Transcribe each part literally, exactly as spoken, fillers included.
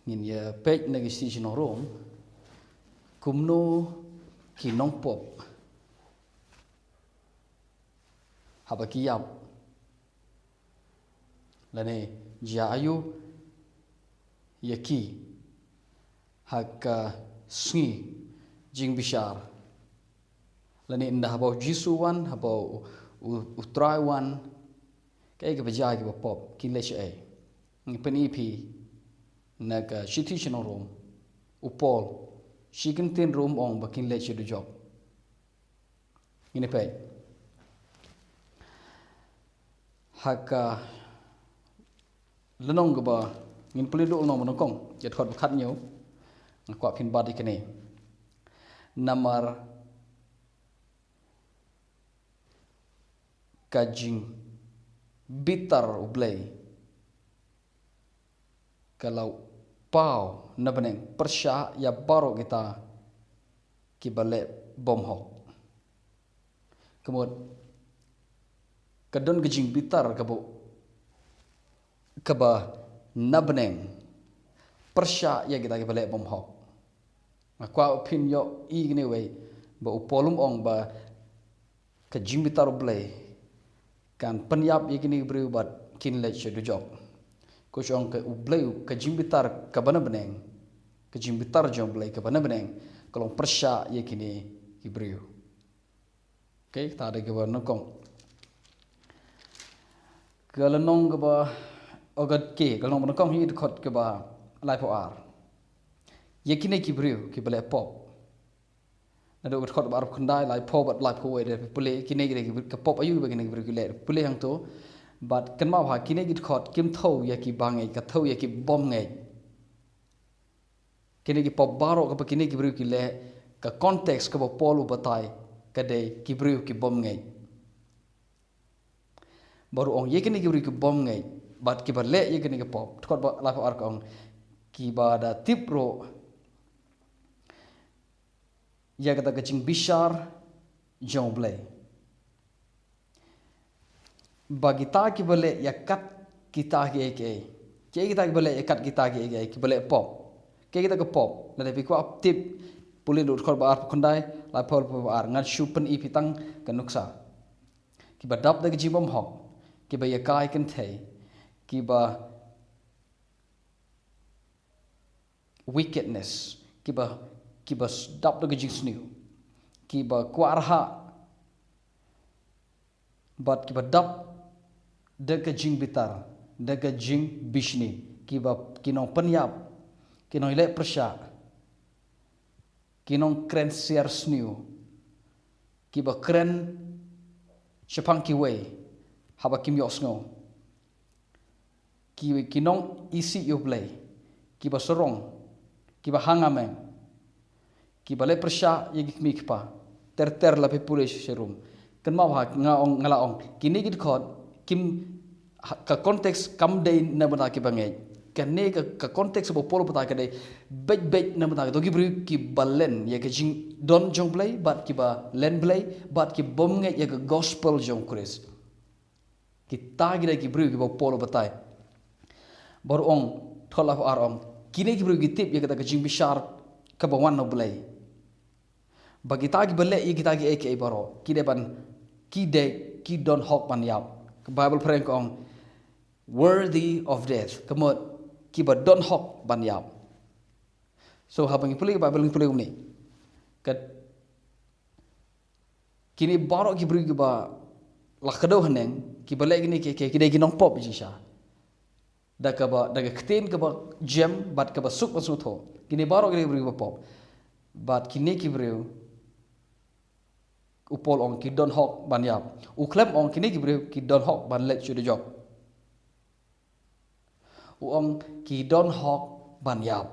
Ngin ïa peit na ki shithi sha ki nong Rom, kumno ki nongpop haba ki ïap, lane jia aïu ïa ki ha ka sngi jingbishar, lane ynda haba u Jisu u wan, haba u, u, u Trai u wan, kaei kaba jia ïa kiba pop, kin leit shaei? Ngi pyni phi na ka shithi sha ki nong Rom, u Paul, shi kyntien ruh um ong ba kin leit sha dujok. Ngin ïa peit ha ka lynnong kaba, ngin pule duh lynnong ba nyngkong, ïa dkhot ba khathynñiew. Nga kwah phin bat ïa kane. Namar ka jingbitar U Blei ka la paw na bneng pyrshah ïa baroh kita kiba leh bymhok. Ka mut, ka don ka jingbitar kaba, kaba na bneng pyrshah ïa kita kiba leh bymhok. Nga kwah phin ïohi kane kawei, ba u Paul um ong ba ka jingbitar U Blei kan pynïap ïa kine ki briew bad kin leit sha dujok. Ka shu ong ka U Blei, ka jingbitar kaba na bneng, ka jingbitar jong U Blei kaba na bneng ka long pyrshah ïa kine ki briew. Okay, kata dei kaba nyngkong. Ka lynnong kaba, oh, ka, okay, ka lynnong ba nyngkong hi dkhot kaba laiphew ar. Ïa kine ki briew kiba leh pop. Naduh ka dkhot ba arphew khyndai, laiphew bad laiphew wei, da phi pule kine ki dei ki briew, ka pop aïu ba kine ki briew ki leh, pule hangto. Bad kynmaw ha kine ki dkhot kim thew ïa ki bangeit, ka thew ïa ki bymngeit. Kine ki pop baroh kaba kine ki briew ki leh, ka context kaba Paul u batai ka dei ki briew ki bymngeit. Bad u ong ïa kine ki briew ki bymngeit bad kiba leh ïa kine ki pop. Dkhot ba laiphew ar ka ong, kiba da tip ruh ïa kata ka jingbishar jong U Blei. Ba kita kiba leh ïa kat kita kiei kiei. Kiei kita kiba leh ïa kat kita kiei kiei, kiba leh pop. Kiei kita ka pop, lada phi kwah tip, pule duh dkhot ba arphew khyndai, laiphew, laiphew ar, ngan shu pyni phi tang ka nuksa. Kiba dap da ka jingbymhok, kiba ïakai kynthei, kiba wickedness, kiba, kiba s-, dap da ka jingsniew, kiba kwah rhah, bad kiba dap da ka jingbitar, da ka jingbishni, kiba, ki nongpynïap, ki nongleh pyrshah, ki nongkren siar sniew, kiba kren shaphang kiwei haba kim ïohsngew, ki, ki nongisih ïa U Blei, kiba sarong, kiba hangameng, kiba leh pyrshah ïa ki kmie ki kpa, ter ter la phi pule sha rum. Kynmaw ha, nga ong, nga la ong, kine ki dkhot kim, ha, ka context kam dei na bynta kiba ngeit. Kane ka, ka context ba Paul u batai ka dei beit beit na bynta kita ki briew kiba len ïa ka jingdon jong U Blei, bad kiba len Blei, bad ki bym ngeit ïa ka gospel jong U Khrist. Kita ki dei ki briew kiba Paul u batai. Bad u ong, dkhot laiphew ar u ong, kine ki briew ki tip ïa kata ka jingbishar kaba wan na U Blei. Ba kita kiba leh ïa kita kiei kiei baroh, ki dei ban, ki dei, ki don hok ban ïap. Ka Baibl phareng ka ong, worthy of death. Ka mut, kiba don hok ban ïap. So, haba ngi pule ka Baibl ngi pule kumne. Ka, kine baroh ki briew kiba la kdew haneng, kiba leh kine kiei kiei, ki dei ki nongpop jingshisha. Da kaba, da ka ktien kaba jem, bad kaba suk ban sngewthuh. Kine baroh ki dei ki briew kiba pop. Bad kine ki briew, u Paul u ong ki don hok ban ïap. U khlem ong kine ki briew ki don hok ban leit sha dujok. U ong ki don hok ban ïap.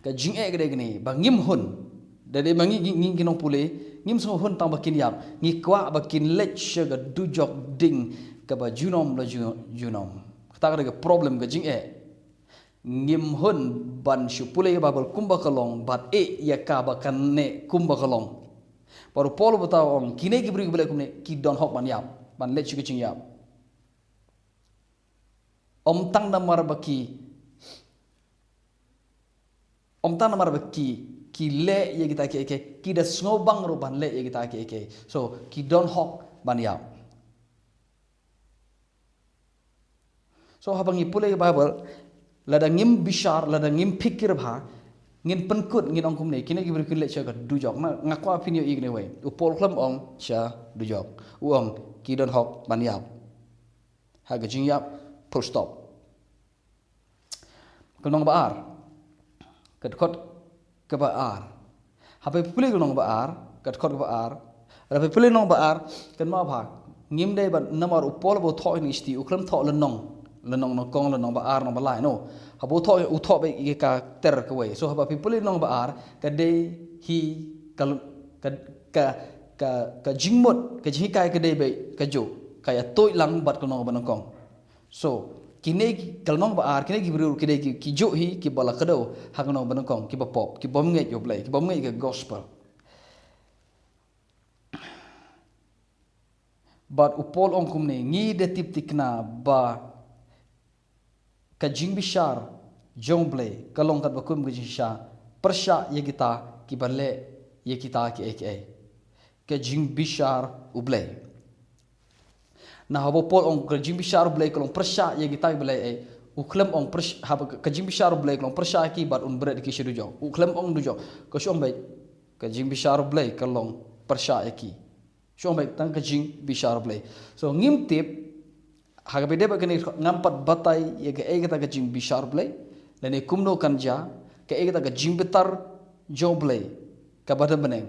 Ka jingeh ka dei kane, ba ngim hun. Da dei ba ngi, ngi, ngi ki nongpule, ngim sngew hun tang ba kin ïap. Ngi kwah ba kin leit sha ka dujok ding kaba junom la ju-, junom. Kata ka dei ka problem ka jingeh. Ngim hun ban shu pule ïa ka Baibl kumba ka long, bad ïeh ïa kaba kane kumba ka long. Bad u Paul u batai u ong, kine ki briew kiba leh kumne, ki don hok ban ïap. ban leit sha ka jingïap. Ym tang namar ba ki, ym tang namar ba ki, ki leh ïa kita kiei kiei, ki da sngewbang ruh ban leh ïa kita kiei kiei. So, ki don hok ban ïap. So, haba ngi pule ïa ka Bible, lada ngim bishar, lada ngim phikir bha, ngin pynkut, ngin ong kumne, kine ki briew kin leit sha ka dujok. Nga, nga kwah phin ïohi kane wei. U Paul u khlem ong sha dujok. U ong ki don hok ban ïap. Ha ka jingïap, full stop. Ka lynnong ba ar. Ka dkhot kaba ar. Haba phi pule ka lynnong ba ar, ka dkhot kaba ar. Haba phi pule lynnong ba ar, kynmaw bha. Ngim dei ba namar u Paul ba u thoh ïa kine ki shithi, u khlem thoh lynnong. Lynnong nyngkong, lynnong ba ar, lynnong ba lai, no. Haba u thoh, u thoh beit ïa ka ter kawei. So haba phi pule lynnong ba ar, ka dei hi ka, ka, ka, ka, ka jingmut, ka jinghikai ka dei beit kajuh. Ka ïa tuid lang bad ka lynnong ba nyngkong. So, kine ki, ka lynnong ba ar, kine ki briew, kine ki, ki juh hi, kiba la kdew ha ka lynnong ba nyngkong, kiba pop, kibym ngeit ïa u Blei, kibym ngeit ïa ka gospel. Bad u Paul u ong kumne, ngi da tip thikna ba ka jingbishar jong u Blei ka long katba kum ka jingshisha pyrshah ïa kita kiba leh ïa kita kiei kiei. Ka jingbishar u Blei. Na haba u Paul u ong ka jingbishar u Blei ka long pyrshah ïa kita kiba leh ei, u khlem ong pyrsh-, haba ka, ka jingbishar u Blei ka long pyrshah ïa ki bad un bret ïa ki sha dujok. U khlem ong dujok. Ka shu ong beit ka jingbishar u Blei ka long pyrshah ïa ki. Shu ong beit tang ka jingbishar u Blei. So ngim tip, ha kaba ïadei bad kane ngam pat batai ïa kaei kata ka jingbishar u Blei, lane kumno kan jia, kaei kata ka jingbitar jong u Blei kaba don bneng.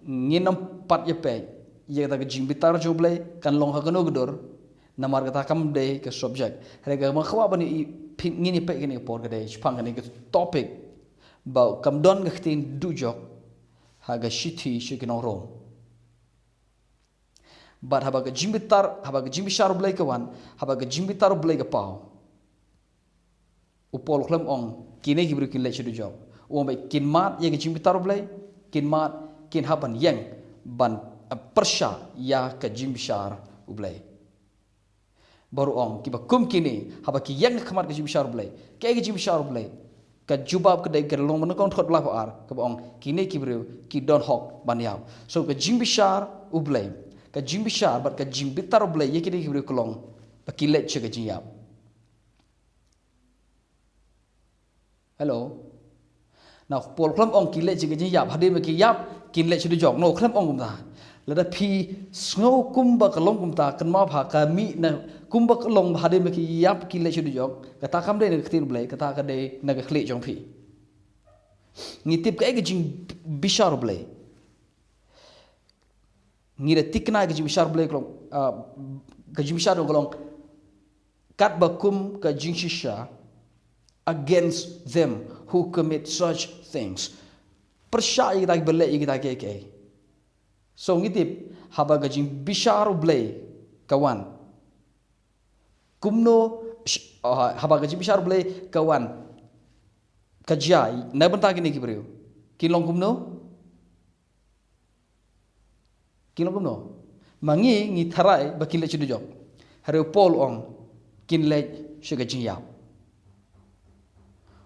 Ngin ym pat ïa peit ïa kata ka jingbitar jong u Blei kan long ha kano ka dur, namar kata kam dei ka subject. Hynrei kaba nga kwah ban ïa phi, ngin ïa peit kane ka por ka dei shaphang kane ka topic ba kam don ka ktien dujok ha ka shithi sha ki nong Rom. Bad haba ka jingbitar, haba ka jingbishar u Blei ka wan, haba ka jingbitar u Blei ka paw, u Paul u khlem ong kine ki briew kin leit sha dujok. U ong beit kin mad ïa ka jingbitar u Blei, kin mad, kin hap ban ïeng ban, eh, pyrshah ïa ka jingbishar u Blei. Bad u ong kiba kum kine, haba ki ïeng ha khmat ka jingbishar u Blei, kaei ka jingbishar u Blei? Ka jubab ka dei ka lynnong ba nyngkong dkhot ba lai phew ar, kaba ong kine ki briew ki don hok ban ïap. So ka jingbishar u Blei, ka jingbishar bad ka jingbitar u Blei ïa kine ki briew ka long ba ki leit sha ka jingïap. Hello. Na u Paul u khlem ong ki leit sha ka jingïap hadien ba ki ïap kin leit sha dujok. No, u khlem ong kumta. Lada phi sngew kumba ka long kumta, kynmaw bha, ka mih na kumba ka long hadien ba ki ïap kin leit sha dujok, kata kam dei na ka ktien u Blei, kata ka dei na ka khlieh jong phi. Ngi tip kaei ka jingbishar u Blei. Ngi da thikna ka jingbishar u Blei ka long, ah, ka jingbishar u Blei ka long katba kum ka jingshisha against them who commit such things. Pyrshah ïa kita kiba leh ïa kita kiei kiei. So ngi tip, haba ka jingbishar u Blei ka wan, kumno, sh-, ah, haba ka jingbishar u Blei ka wan, ka jia na ka bynta kine ki briew, kin long kumno? Kin long kumno? Ma ngi, ngi tharai ba kin leit sha dujok. Hynrei u Paul u ong kin leit sha ka jingïap.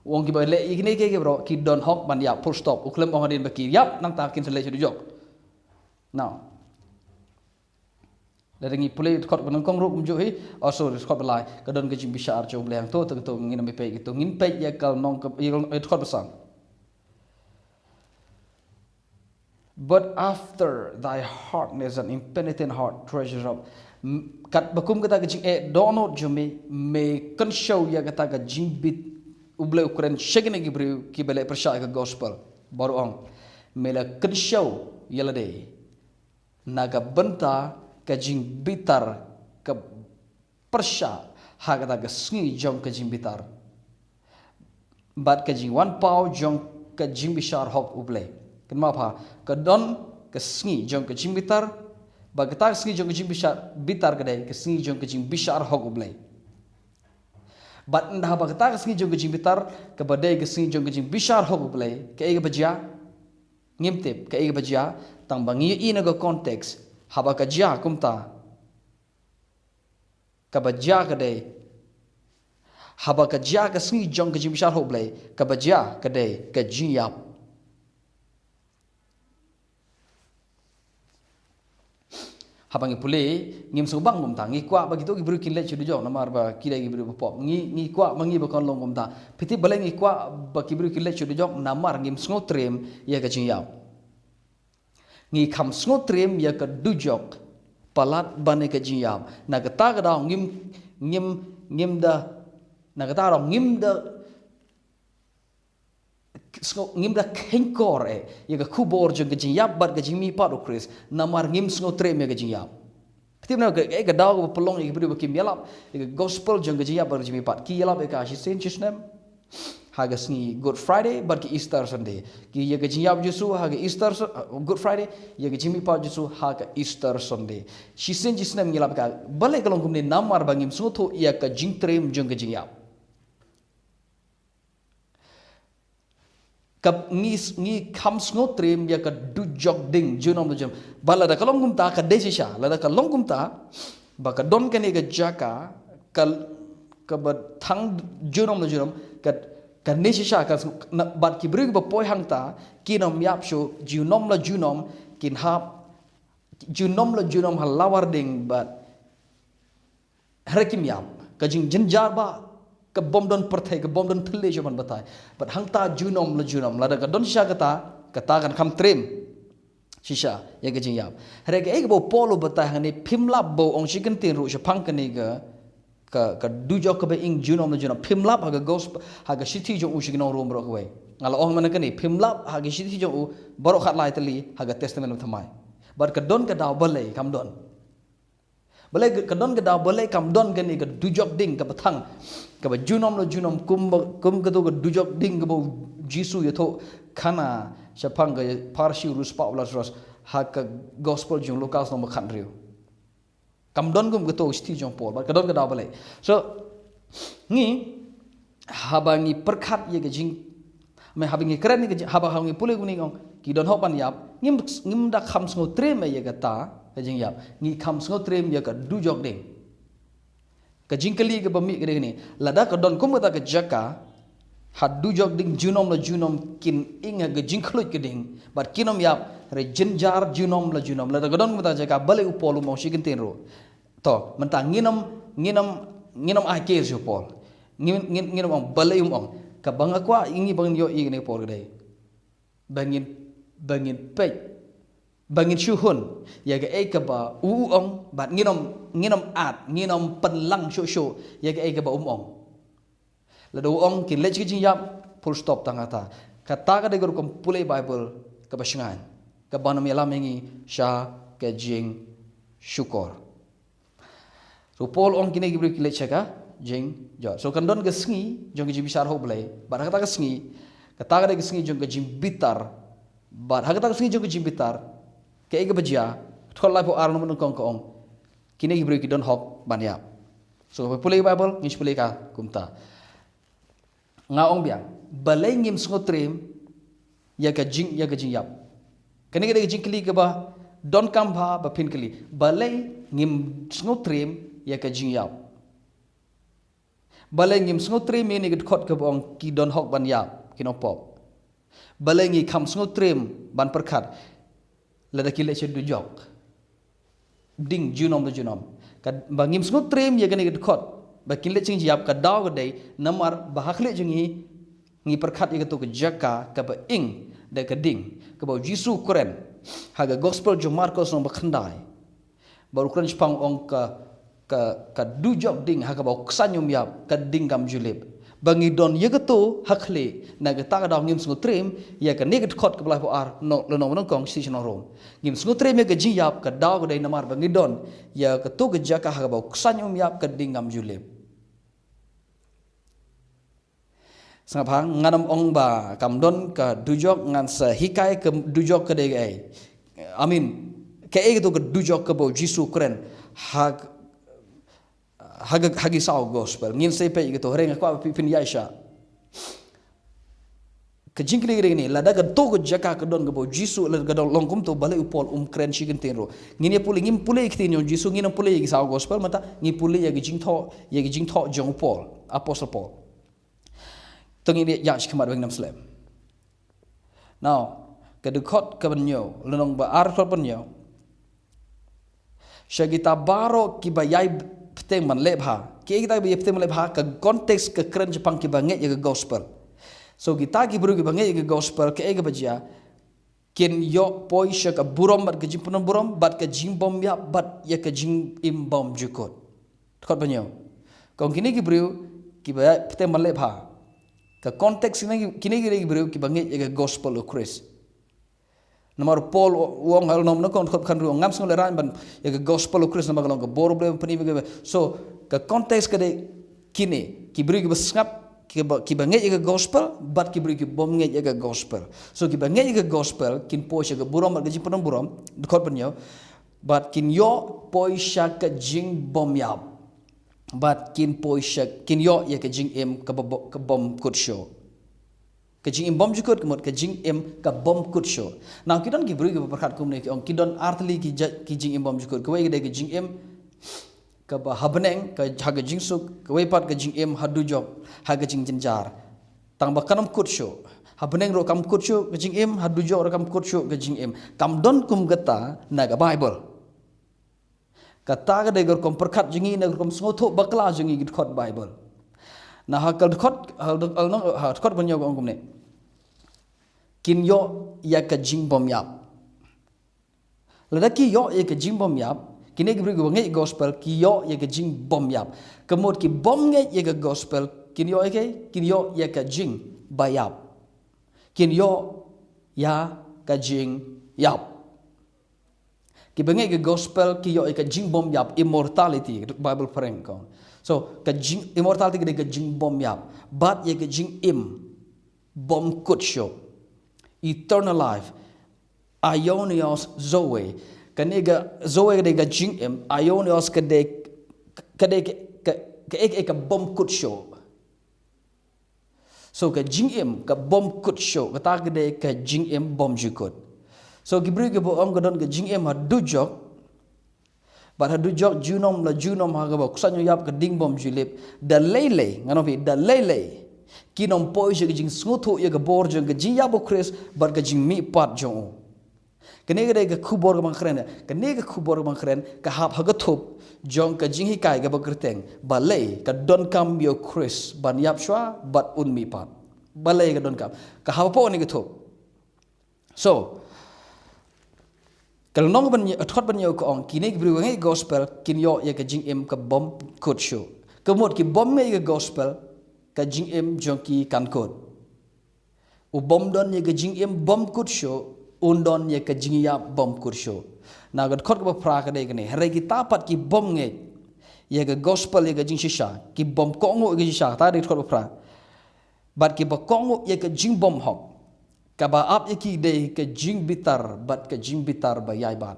U ong kiba leh ïa kine kiei kiei baroh ki don hok ban ïap, full stop. U khlem ong hadien ba ki ïap nangta kin sa leit sha dujok. Now, lada ngi pule dkhot ba nyngkong ruh kumjuh hi, oh sorry, dkhot ba lai, ka don ka jingbishar jong u Blei hangto, te to ngin ym peit ïa kito, ngin peit ïa ka lynnong ka, ïa ka dkhot ba san. But after thy hardness and impenitent heart treasure up. M-, katba kum kata ka jingeh dohnud jong me, me kynshew ïa kata ka jingbit u Blei u kren sha kine ki briew kiba leh pyrshah ïa ka gospel. Bad u ong, me la kynshew ïa lade na ka bynta ka jingbitar, ka pyrshah ha kata ka sngi jong ka jingbitar bad ka jingwan paw jong ka jingbishar hok u Blei. Kynmaw bha, ka don ka sngi jong ka jingbitar, bad kata ka sngi jong ka jingbishar, bitar ka dei ka sngi jong ka jingbishar hok u Blei. Bad ynda haba kata ka sngi jong ka jingbitar kaba dei ka sngi jong ka jingbishar hok u Blei, kaei kaba jia? Ngim tip kaei kaba jia, tang ba ngi ïohi na ka context, haba ka jia kumta, Kaba jia ka dei, haba ka jia ka sngi jong ka jingbishar hok Blei, kaba jia ka dei ka jingïap. Haba ngi pule, ngim sngewbang kumta, ngi kwah ba kito ki briew kin leit sha dujok, namar ba ki dei ki briew ba pop. Ngi, ngi kwah ba ngi ba kan long kumta. Phi tip balei ngi kwah ba ki briew kin leit sha dujok, namar ngim sngewtriem ïa ka jingïap. Ngi kham sngewtriem ïa ka dujok palat ban ïa ka jingïap. Na kata ka daw ngim, ngim, ngim da, na kata ka daw ngim da, sngew, ngim da kheiñkor eh ïa ka khubor jong ka jingïap bad ka jingmihpat u Khrist, namar ngim sngewtriem ïa ka jingïap. Phi tip na ka, eh, ka daw kaba pynlong ïa ki briew ba kim ïalap ïa ka gospel jong ka jingïap bad ka jingmihpat. Ki ïalap ïa ka shisien shisnem ha ka sngi Good Friday bad ka Easter Sunday. Ki ïa ka jingïap Jisu ha ka Easter Su-, uh, Good Friday, ïa ka jingmihpat Jisu ha ka Easter Sunday. Shisien shisnem ngi ïalap ïa ka. Balei ka long kumne? Namar ba ngim sngewthuh ïa ka jingtriem jong ka jingïap. Ka ngi, ngi kham sngewtriem ïa ka dujok ding junom la junom. Ba lada ka long kumta ka dei shisha, lada ka long kumta ba ka don kane ka jaka ka, kaba thang junom la junom, ka, kane shisha ka, na, bad ki briew ba poi hangta kin ym ïap shuh junom la junom, kin hap junom la junom ha lawar ding bad hynrei kim ïap. Ka jingjynjar ba ka bym don pyrthei, ka bym don thylliej shuh ban batai. Bad hangta junom la junom, lada ka don shisha kata, kata kan kham triem shisha ïa ka jingïap. Hynrei kaei kaba u Paul u batai hangne, phim lap ba u ong shi kyntien ruh shaphang kane ka, ka, ka dujok kaba ing junom la junom. Phim lap ha ka gospel, ha ka shithi jong u sha ki nong Rom baroh kawei. Nga la ong mynta kane, phim lap ha ka shithi jong u baroh khatlai tylli ha ka Testament Thymmai. Bad ka don ka daw balei kam don. Balei ka don ka daw balei kam don kane ka dujok ding kaba thang, kaba junom la junom, kum ba, kum kato ka dujok ding kaba u Jisu ïathuh khana shaphang ka phar shi u riewspah u Lasaros ha ka gospel jong u Lukas lynnong ba khathynriew. Kam don kum kato ka shithi jong u Paul, bad ka don ka daw balei. So, ngi, haba ngi pyrkhat ïa ka jing, me haba ngi kren ïa ka jing, haba, haba ngi pule kumne ngi ong ki don hok ban ïap, ngim, ngim da kham sngewtriem ïa kata ka jingïap. Ngi kham sngewtriem ïa ka dujok ding. Ka jingkylli kaba mih ka dei kane, lada ka don kum kata ka jaka, ha dujok ding junom la junom kin ing ha ka jingkhluit ka ding bad kin ym ïap, hynrei jynjar junom la junom. Lada ka don kum kata ka jaka, balei u Paul um ong shi kyntien ruh. To, mynta ngin ym, ngin ym, ngin ym ai case ïa u Paul. Ngin, ngin, ngin ym ong balei um ong. Kaba nga kwah ïa ngi ba ngin ïohi ïa kane ka por ka dei ba ngin, ba ngin peit, ba ngin shu hun ïa kaei kaba u, u ong, bad ngin ym, ngin ym add, ngin ym pynlang shuh shuh ïa kaei kaba um ong. Lada u ong kin leit sha ka jingïap, full stop, tang kata. Kata ka dei ka rukom pule Baibl kaba shngaiñ, kaba nym ïalam ïa ngi sha ka jingshukor. So Paul ong kine ki briew ki leit sha ka jingjot. So kan don ka sngi jong ka jingbishar hok Blei. Bad ha kata ka sngi, kata ka dei ka sngi jong ka jingbitar. Bad ha kata ka sngi jong ka jingbitar, kaei kaba jia, ka dkhot laiphew ar lynnong ba nyngkong ka ong, kine ki briew ki don hok ban ïap. So ka pule Baibl, ngin shu pule ka kumta. Nga ong biang, balei ngim sngewtriem ïa ka jing, ïa ka jingïap? Kane ka dei ka jingkylli kaba donkam bha ba phin kylli. Balei ngim sngewtriem ïa ka jingïap? Balei ngim sngewtriem ïa kane ka dkhot kaba ong ki don hok ban ïap, ki nongpop? Balei ngi kham sngewtriem ban pyrkhat lada ki leit sha dujok ding junom la junom? Ka, ba ngim sngewtriem ïa kane ka dkhot ba kin leit sha ka jingïap, ka daw ka dei namar ba ha khlieh jong ngi, ngi pyrkhat ïa kato ka jaka kaba ing da ka ding, kaba u Jisu u kren ha ka gospel jong u Markos lynnong ba khyndai. Bad u kren shaphang, ong ka, ka, ka dujok ding ha kaba u ksain um ïap, ka ding kam ju lip. Ba ngi don ïa kato ha khlieh, na kata ka daw ngim sngewtriem ïa kane ka dkhot kaba laiphew ar, lynnong ba nyngkong shithi sha ki nong Rom. Ngim sngewtriem ïa ka jingïap, ka daw ka dei namar ba ngi don ïa kato ka jaka ha kaba u ksain um ïap, ka ding kam ju lip. Sngap ha, ngan ym ong ba kam don ka dujok, ngan sa hikai ka dujok ka dei kaei. I mean, kaei kato ka dujok kaba u Jisu u kren ha, ha, ha ki saw gospel. Ngin sa peit kato, hynrei nga kwah ba phi, phin ïaishah. Ka jingkylli ka dei kane, lada kato ka jaka ka don kaba u Jisu, lada ka don long kumto, balei u Paul um kren shi kyntien ruh? Ngin ïa pule, ngim pule ïa ka ktien jong u Jisu, ngin ym pule ïa ki saw gospel, mynta ngi pule ïa ka jingthoh, ïa ka jingthoh jong u Paul, Apostle Paul. To ngin ïa ïaid shakhmat, weng nam slem. Now, ka dkhot kaba hynñiew, lynnong ba ar, dkhot ba hynñiew. Sha kita baroh kiba ïai bteng ban leh bha. Kiei kita kiba ïai bteng ban leh bha? Ka context ka kren shaphang kiba ngeit ïa ka gospel. So kita ki briew kiba ngeit ïa ka gospel, kaei kaba jia? Kin ïoh poi sha ka burom bad ka jingpynburom bad ka jingbymïap bad ïa ka jingim bymjukut. Dkhot ba hynñiew. Kong kine ki briew kiba ïai bteng ban leh bha. Ka context kine ki, kine ki briew kiba ngeit ïa ka gospel u Khrist. Namar Paul u, u ong ha lynnong ba nyngkong, dkhot ba khatnriew, ngam sngew lehraiñ ban ïa ka gospel u Khrist namar ka long ka bor U Blei ban pynim ïa ka. So ka context ka dei kine, ki briew kiba sngap, kiba, kiba ngeit ïa ka gospel bad ki briew ki bym ngeit ïa ka gospel. So kiba ngeit ïa ka gospel kin poi sha ka burom bad ka jingpynburom, dkhot ba hynñiew, bad kin ïoh poi sha ka jingbymïap. Bad kin poi sha, kin ïoh ïa ka jingim kaba, kaba bym kut shuh. Ka jingim bymjukut, ka mut ka jingim ka bym kut shuh. Now ki don ki briew kiba pyrkhat kumne, ki ong, ki don artylli ki jait ki jingim bymjukut. Kawei ka dei ka jingim kaba ha bneng, ka ha ka jingsuk, kawei pat ka jingim ha dujok, ha ka jingjynjar. Tang ba kan ym kut shuh. Ha bneng ruh kam kut shuh ka jingim, ha dujok ruh kam kut shuh ka jingim. Kam don kum kata na ka Bible. Kata ka dei ka rukom pyrkhat jong ngi, na ka rukom sngewthuh bakla jong ngi ki dkhot Bible. Na ha ka dkhot, ha ka dkhot ba hynñiew ka ong kumne. Kin ïoh ïa ka jingbymïap. Lada ki ïoh ïa ka jingbymïap, kine ki briew kiba ngeit gospel ki ïoh ïa ka jingbymïap. Ka mut ki bym ngeit ïa ka gospel, kin ïoh ïa ka, kin ïoh ïa ka jingbaïap. Kin ïoh ïa ka jingïap. Kiba ngeit ka gospel ki ïoh ïa ka jingbymïap, immortality, Bible phareng ka ong. So ka jing, immortality ka dei ka jingbymïap. Bad ïa ka jingim bym kut shuh. Eternal life. Aionios Zoe. Kane ka Zoe ka dei ka jingim, aionios ka dei, ka dei ka, ka, ka, ka, ka bym kut shuh. So ka jingim ka bym kut shuh, kata ka dei ka jingim bymjukut. So ki briew kiba ong ka don ka jingim ha dujok, bad ha dujok junom la junom ha kaba ksuid ñiewïap ka ding bymjulip, da lei lei, ngan ong phi, da lei lei kin ym poi sha ka jingsngewthuh ïa ka bor jong ka jingïap u Khrist bad ka jingmihpat jong u. Kane ka dei ka khubor kaba nga kren. Kane ka khubor kaba nga kren ka hap ha ka thup jong ka jinghikai kaba kyrteng, balei ka donkam ïa u Khrist ban ïap shuwa bad un mihpat. Balei ka donkam? Ka hap hapoh kane ka thup. So ka lynnong ba hynñiew, dkhot ba hynñiew ka ong, kine ki briew kiba ngeit gospel kin ïoh ïa ka jingim ka bym kut shuh. Ka mut ki bym ngeit ïa ka gospel, ka jingim jong ki kan kut. U bym don ïa ka jingim bym kut shuh, un don ïa ka jingïap bym kut shuh. Na ka dkhot kaba phra ka dei kane, hynrei kita pat ki bym ngeit ïa ka gospel, ïa ka jingshisha, ki bym kohnguh ïa ka jingshisha, kata ka dei dkhot ba phra. Bad kiba kohnguh ïa ka jingbymhok, kaba ap ïa ki dei ka jingbitar bad ka jingbitar ba ïaibad.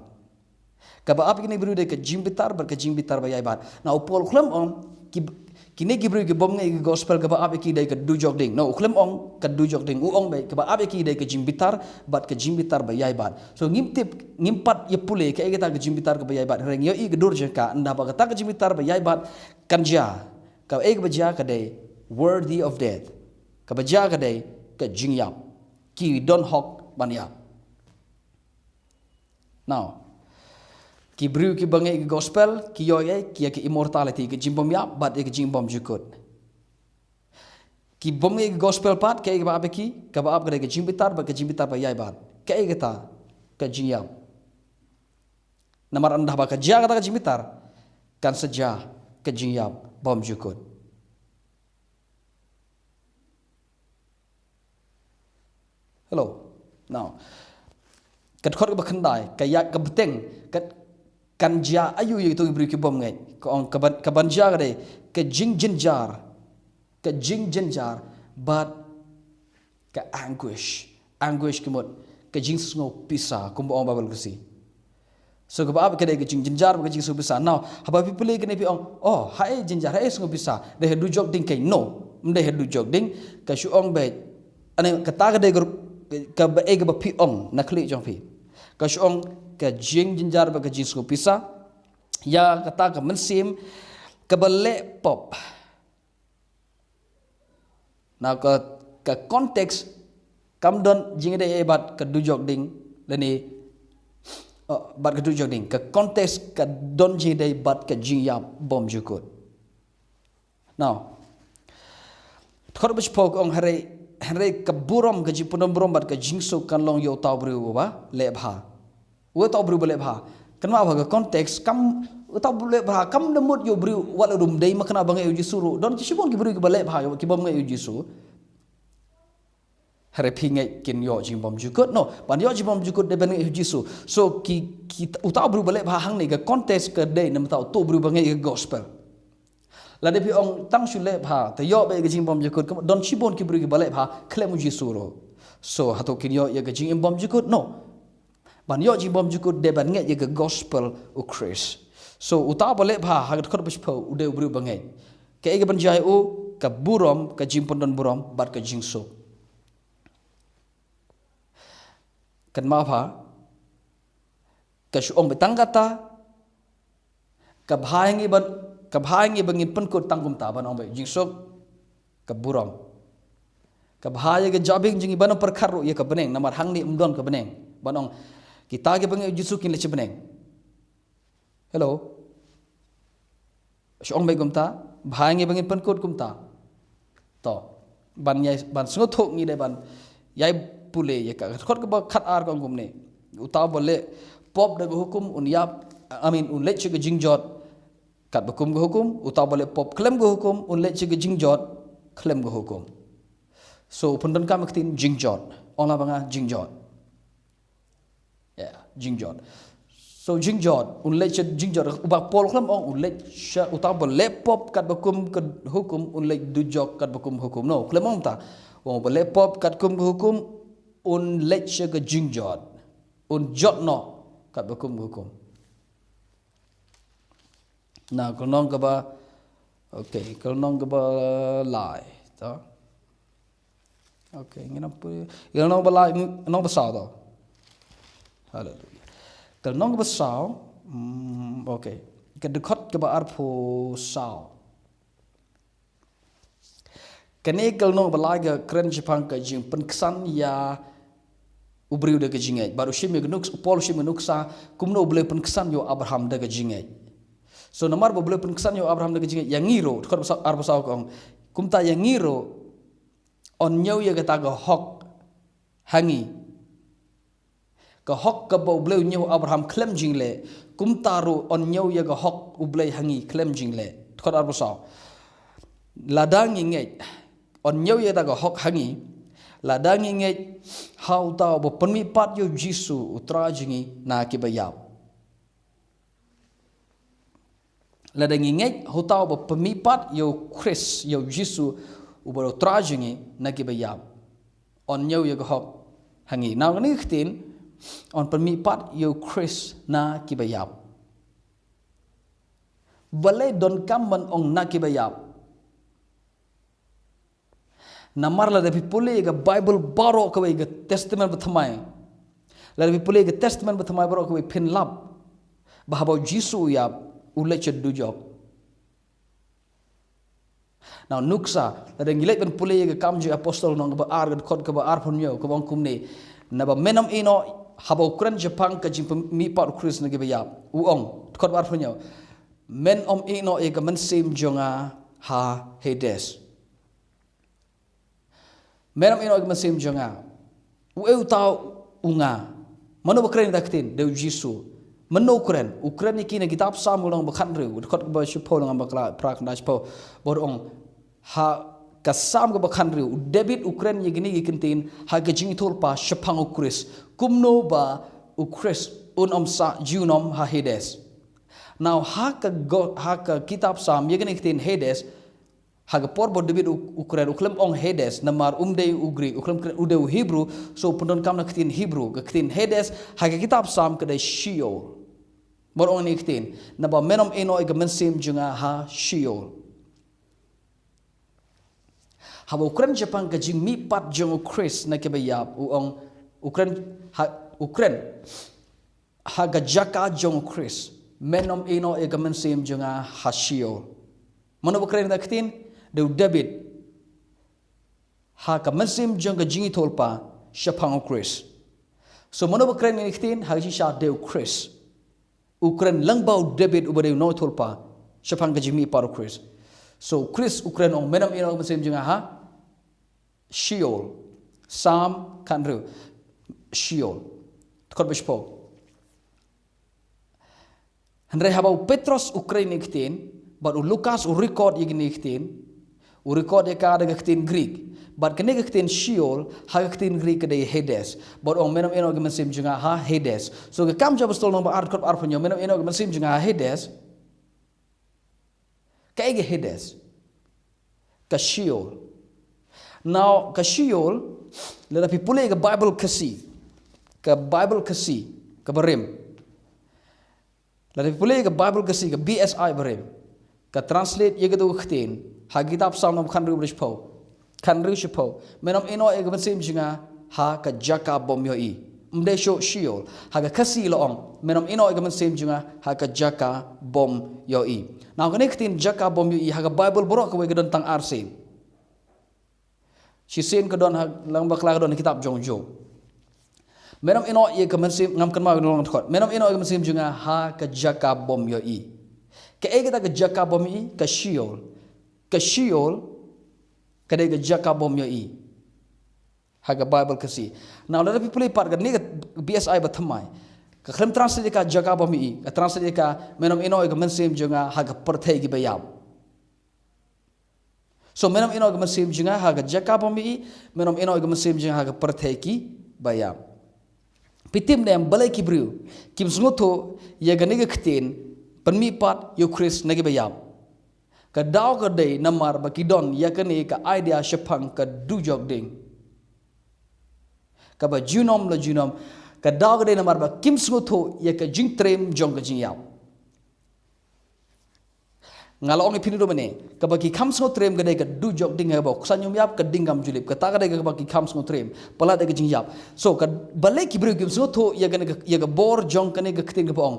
Kaba ap ïa kine ki briew dei ka jingbitar bad ka jingbitar ba ïaibad. Na u Paul u khlem ong ki, kine ki briew ki bym ngeit ïa ka gospel kaba ap ïa ki dei ka dujok ding. No, u khlem ong ka dujok ding. U ong beit kaba ap ïa ki dei ka jingbitar bad ka jingbitar ba ïaibad. So ngim tip, ngim pat ïa pule kaei kata ka jingbitar kaba ïaibad. Hynrei ngi ïohi ka dur jong ka, ynda ba kata ka jingbitar ba ïaibad kan jia, kaei kaba jia ka dei worthy of death. Kaba jia ka dei ka jingïap. Ki don hok ban ïap. Now, ki briew kiba ngeit ka gospel ki ïoh ïa ka immortality, ka jingbymïap bad ïa ka jingbymjukut. Ki bym ngeit ka gospel pat, kaei kaba ap ïa ki? Kaba ap ka dei ka jingbitar bad ka jingbitar ba ïaibad. Kaei kata? Ka jingïap. Namar ynda ba ka jia kata ka jingbitar, kan sa jia ka jingïap bymjukut. Hello. Now, ka dkhot kaba khyndai, ka ïa ka bteng, ka, kan jia aïu ïa kito ki briew ki bym ngeit? Ka ong ka ban, ka ban jia ka dei ka jingjynjar, ka jingjynjar bad ka anguish. Anguish ka mut ka jingsngew pisa, kumba ong Baibl Khasi. So kaba ap ka dei ka jingjynjar bad ka jingsngew pisa. Now, haba phi pule kane phi ong, oh, haei jynjar, haei sngew pisa? Dei ha dujok ding? Keiñ, no, ym dei ha dujok ding. Ka shu ong beit Ane kata ka dei ka, ka ba ei ka ba phi ong na khlieh jong phi. Ka shu ong ka jingjynjar bad ka jingsngewpisa. Ïa kata ka mynsiem ka ba leh pop. Na ka, ka context kam don jingïadei bad ka dujok ding lane, oh, bad ka dujok ding. Ka context ka don jingïadei bad ka jingïap bymjukut. Now, dkhot ba shiphew ka ong hynrei, hynrei ka burom, ka jingpyndonburom bad ka jingsuk kan long ïa uta u briew uba leh bha. Uta u briew ba leh bha. Kynmaw ba ka context kam, uta u briew leh bha kam da mut ïa u briew wat la um dei ma kane ba ngeit ïa u Jisu ruh. Don ki shibun ki briew kiba leh bha, kiba ngeit ïa u Jisu. Hynrei phi ngeit kin ïoh jingbymjukut? No, ban ïoh jingbymjukut dei ban ngeit ïa u Jisu. So ki, ki uta u briew ba leh bha hangne ka context ka dei namar uta u briew ba ngeit ïa ka gospel. Lada phi ong tang shu leh bha te ïoh beit ka jingbymjukut, ka don shibun ki briew kiba leh bha khlem u Jisu ruh. So hato kin ïoh ïa ka jingbymjukut? No. Ban ïoh jingbymjukut dei ban ngeit ïa ka gospel u Khrist. So uta ba leh bha ha ka dkhot ba shiphew u dei u briew ba ngeit. Kaei kaban jia ïa u? Ka burom, ka jingpyndonburom bad ka jingsuk. Kynmaw ba ka shu ong beit tang kata, ka bha ïa ngi ban, ka bha ïa ngi ba ngin pynkut tang kumta, ban ong beit jingsuk, ka burom. Ka bha ïa ka jabieng jong ngi ban ym pyrkhat ruh ïa ka bneng, namar hangne ym don ka bneng. Ban ong kita kiba ngeit ïa u Jisu kin leit sha bneng. Hello. Shu ong beit kumta, bha ïa ngi ba ngin pynkut kumta. To, ban ïai, ban sngewthuh ngi dei ban ïai pule ïa ka. Dkhot kaba khatar ka ong kumne. Uta uba leh pop da ka hukum un ïap, I mean, un leit sha ka jingjot katba kum ka hukum, uta uba leh pop khlem ka hukum un leit sha ka jingjot khlem ka hukum. So u pyndonkam ka ktien jingjot. Ong lang ba nga jingjot. Yeah, jingjot. So jingjot, un leit sha jingjot, uba Paul khlem ong un leit sha, uta uba leh pop katba kum ka hukum un leit dujok katba kum hukum. No, khlem ong ta. Uba leh pop katba kum ka hukum un leit sha ka jingjot. Un jot noh katba kum ka hukum. Na, ka lynnong kaba, okay, ka lynnong kaba lai. To. Okay, ngin ym pule. Ka lynnong ba lai, lynnong ba saw to. Haleluia. Ka lynnong ba saw, mm, okay. Ka dkhot kaba arphew saw. Kane ka lynnong ba lai ka kren shaphang ka jingpynksan ïa u briew da ka jingngeit. Bad u shim ïa ka nuksa, u Paul u shim ïa ka nuksa, kumno U Blei u pynksan ïa u Abraham da ka jingngeit. So namar ba U Blei u pynksan ïa u Abraham da ka jingngeit, ïa ngi ruh, dkhot ba saw, arphew saw ka ong. Kumta ïa ngi ruh, yn ñiew ïa kata ka hok ha ngi. Ka hok kaba U Blei u ñiew ha u Abraham khlem jingleh, kumta ruh yn ñiew ïa ka hok U Blei ha ngi khlem jingleh. Dkhot arphew saw. Lada ngi ngeit, yn ñiew ïa kata ka hok ha ngi, lada ngi ngeit ha uta uba pynmihpat ïa u Jisu u Trai jong ngi na kiba ïap. Lada ngi ngeit ha uta uba pynmihpat ïa u Khrist, ïa u Jisu uba u Trai jong ngi na kiba ïap, yn ñiew ïa ka hok ha ngi. Nangta kane ka ktien, yn pynmihpat ïa u Khrist na kiba ïap. Balei donkam ban ong na kiba ïap? Namar lada phi pule ïa ka Baibl baroh kawei, ka Testament Bathymmai. Lada phi pule ïa ka Testament Bathymmai baroh kawei phin lap ba haba u Jisu u ïap, u leit sha dujok. Now nuksa, lada ngi leit ban pule ïa ka Kam jong ki Apostol lynnong ba ar, ka dkhot kaba arphew hynñiew, kaba ong kumne. Naba men ym ïehnoh, haba u kren shaphang ka jingpynmihpat u Khrist na kiba ïap, u ong, dkhot ba arphew hynñiew. Men ym ïehnoh ïa ka mynsiem jong nga ha Hades. Men ym ïehnoh ïa ka mynsiem jong nga. Uei uta u nga? Mano ba kren ïa kata ka ktien? Dei u Jisu. Mano u kren? U kren ïa ki na kitab Salm lynnong ba khathynriew, dkhot kaba shiphew lynnong ba kla, phra khyndai shiphew. Bad u ong ha ka Salm kaba khathynriew, u David u kren ïa kine ki kyntien ha ka jingïathuhlypa shaphang u Khrist. Kumno ba u Khrist un ym sah junom ha Hades. Now ha ka go, ha ka kitab Salm ïa kane ka ktien Hades, ha ka por ba u David u, u kren, u khlem ong Hades, namar um dei u Greek, u khlem kren, u dei u Hebru, so u pyndonkam na ka ktien Hebru, ka ktien Hades ha ka kitab Salm ka dei Sheol. Bad u ong kane ka ktien, naba men ym ïehnoh ïa ka mynsiem jong nga ha Sheol. Haba u kren shaphang ka jingmihpat jong u Khrist na kiba ïap, u ong, u kren, ha, u kren, ha ka jaka jong u Khrist, men ym ïehnoh ïa ka mynsiem jong nga ha Sheol. Mano ba kren da ka ktien? Da u David. Ha ka mynsiem jong ka jingïathuhlypa shaphang u Khrist. So mano ba kren ïa ka ktien, ha ka jingshisha da u Khrist. U kren lyngba u David uba dei u nongïathuhlypa shaphang ka jingmihpat u Khrist. So u Khrist u kren, ong, men ym ïehnoh ïa ka mynsiem jong nga ha Sheol. Salm khathynriew. Sheol. Dkhot ba shiphew. Hynrei haba u Petros u kren ïa ka ktien, bad u Lukas u record ïa kane ka ktien, u record ïa ka da ka ktien Greek. Bad kane ka ktien Sheol, ha ka ktien Greek ka dei Hades. Bad u ong, men ym ïehnoh ïa ka mynsiem jong nga ha Hades. So ka Kam jong ki Apostol lynnong ba ar, dkhot arphew hynñiew, men ym ïehnoh ïa ka mynsiem jong nga ha Hades. Kaei ka Hades? Ka Sheol. Now, ka Sheol, lada phi pule ka Bible Khasi, ka Bible Khasi kaba rim, lada phi pule ka Bible Khasi, ka B S I ba rim, ka translate ïa katu ka ktien ha ka kitab Salm khathynriew, shiphew. Khathynriew, shiphew. Men ym ïehnoh ïa ka mynsiem jong nga ha ka jaka bym ïohi. Ym dei shuh Sheol. Ha ka Khasi la ong, men ym ïehnoh ïa ka mynsiem jong nga ha ka jaka bym ïohi. Now kane ka ktien jaka bym ïohi, ha ka Bible baroh kawei ka don tang arsien. Shisien ka don ha, lang bakla ka don ha kitab jong u Job. Men ym ïehnoh ïa ka mynsiem, ngam kynmaw ïa ka dkhot. Men ym ïehnoh ïa ka mynsiem jong nga ha ka jaka bym ïohi. Kaei kata ka jaka bym ïohi? Ka Sheol. Ka Sheol ka dei ka jaka bym ïohi ha ka Bible Khasi. Now lada phi pule pat kane ka B S I bathymmai, ka khlem translate ïa ka jaka bym ïohi, ka translate ïa ka men ym ïehnoh ïa ka mynsiem jong nga ha ka pyrthei kiba ïap. So men ym ïehnoh ïa ka mynsiem jong nga ha ka jaka bym ïohi, men ym ïehnoh ïa ka mynsiem jong nga ha ka pyrthei kiba ïap. Phi tip ne em, balei ki briew kim sngewthuh ïa kane ka ktien pynmihpat ïa u Khrist na kiba ïap? Ka daw ka dei namar ba ki don ïa kane ka idea shaphang ka dujok ding. Kaba junom la junom, ka daw ka dei namar ba kim sngewthuh ïa ka jingtriem jong ka jingïap. Nga la ong ïa phi naduh mynne, kaba ki kham sngewtriem ka dei ka dujok ding ha kaba u Ksan um ïap, ka ding kam ju lip. Kata ka dei kaba ki kham sngewtriem. Palat ïa ka jingïap. So ka, balei ki briew kim sngewthuh ïa kane ka, ïa ka bor jong kane ka ktien kaba ong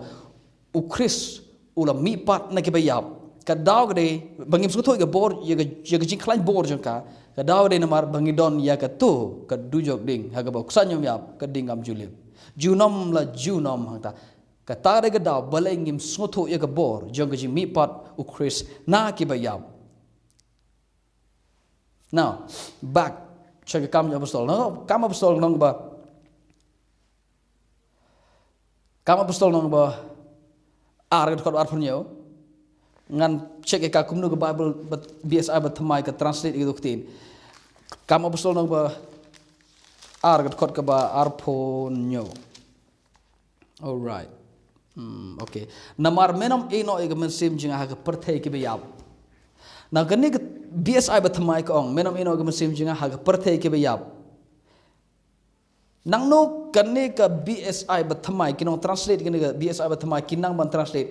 u Khrist u la mihpat na kiba ïap? Ka daw ka dei ba ngim sngewthuh ïa ka bor, ïa ka, ïa ka jingkhlaiñ bor jong ka. Ka daw ka dei namar ba ngi don ïa katu ka dujok ding ha kaba u Ksan um ïap, ka ding kam ju lip. Junom la junom hangta. Kata ka dei ka daw balei ngim sngewthuh ïa ka bor jong ka jingmihpat u Khrist na kiba ïap. Now, back sha ka Kam Apostol. No, Kam Apostol lynnong ba, Kam Apostol lynnong ba ar, ka dkhot arphew hynñiew. Ngan check ïa ka kumno ka Bible, ba, B S I bathymmai ka translate ïa ka ktien. Kam Apostol lynnong ba ar, ka dkhot kaba arphew hynñiew. Alright. Hmm, okay. Namar men ym ïehnoh ïa ka mynsiem jong nga ha ka pyrthei kiba ïap. Na kane ka B S I bathymmai ka ong, men ym ïehnoh ïa ka mynsiem jong nga ha ka pyrthei kiba ïap. Nangno kane ka B S I bathymmai, ki nongtranslate kane ka B S I bathymmai ki nang ban translate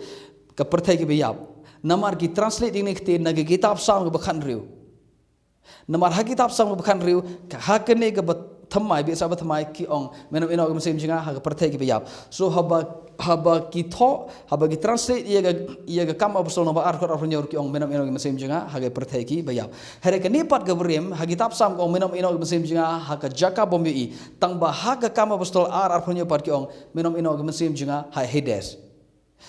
ka pyrthei kiba ïap? Namar ki translate ïa kane ka ktien na ka kitab Salm kaba khathynriew. Namar ha kitab Salm kaba khathynriew, ka, ha kane ka bathymmai, B S I bathymmai ki ong, men ym ïehnoh ïa ka mynsiem jong nga ha ka pyrthei kiba ïap. So haba, haba ki thoh, haba ki translate ïa ka, ïa ka Kam Apostol lynnong ba ar, dkhot arphew hynñiew, ki ong, men ym ïehnoh ïa ka mynsiem jong nga ha ka pyrthei kiba ïap. Hynrei kane pat kaba rim, ha kitab Salm ka ong, men ym ïehnoh ïa ka mynsiem jong nga ha ka jaka bym ïohi. Tangba ha ka Kam Apostol ar, arphew hynñiew pat ki ong, men ym ïehnoh ïa ka mynsiem jong nga ha Hades.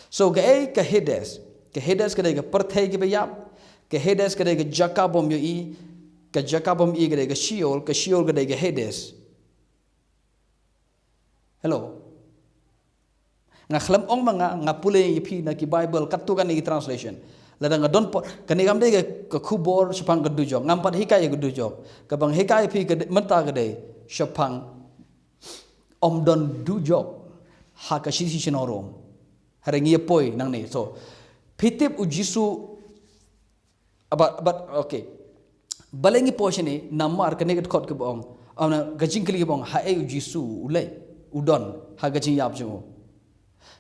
So kaei ka Hades? Ka Hades ka dei ka pyrthei kiba ïap. Ka Hades ka dei ka jaka bym ïohi. Ka jaka bym ïohi ka dei ka Sheol, ka Sheol ka dei ka Hades. Hello. Nga khlem ong ma nga, nga pule ïa phi na ki Bible katto katne ki translation. Lada nga don pat, kane kam dei ka, ka khubor shaphang ka dujok. Ngam pat hikai ïa ka dujok. Kaba nga hikai ïa phi ka dei, mynta ka dei shaphang ym don dujok ha ka shithi shnong Rom. Hynrei ngi ïa poi nangne. So phi tip u Jisu, ah, but, but, okay. Balei ngi poi shane? Namar kane ka dkhot kaba ong, ah, na ka jingkylli kaba ong, haei u Jisu u leit, u don ha ka jingïap jong u?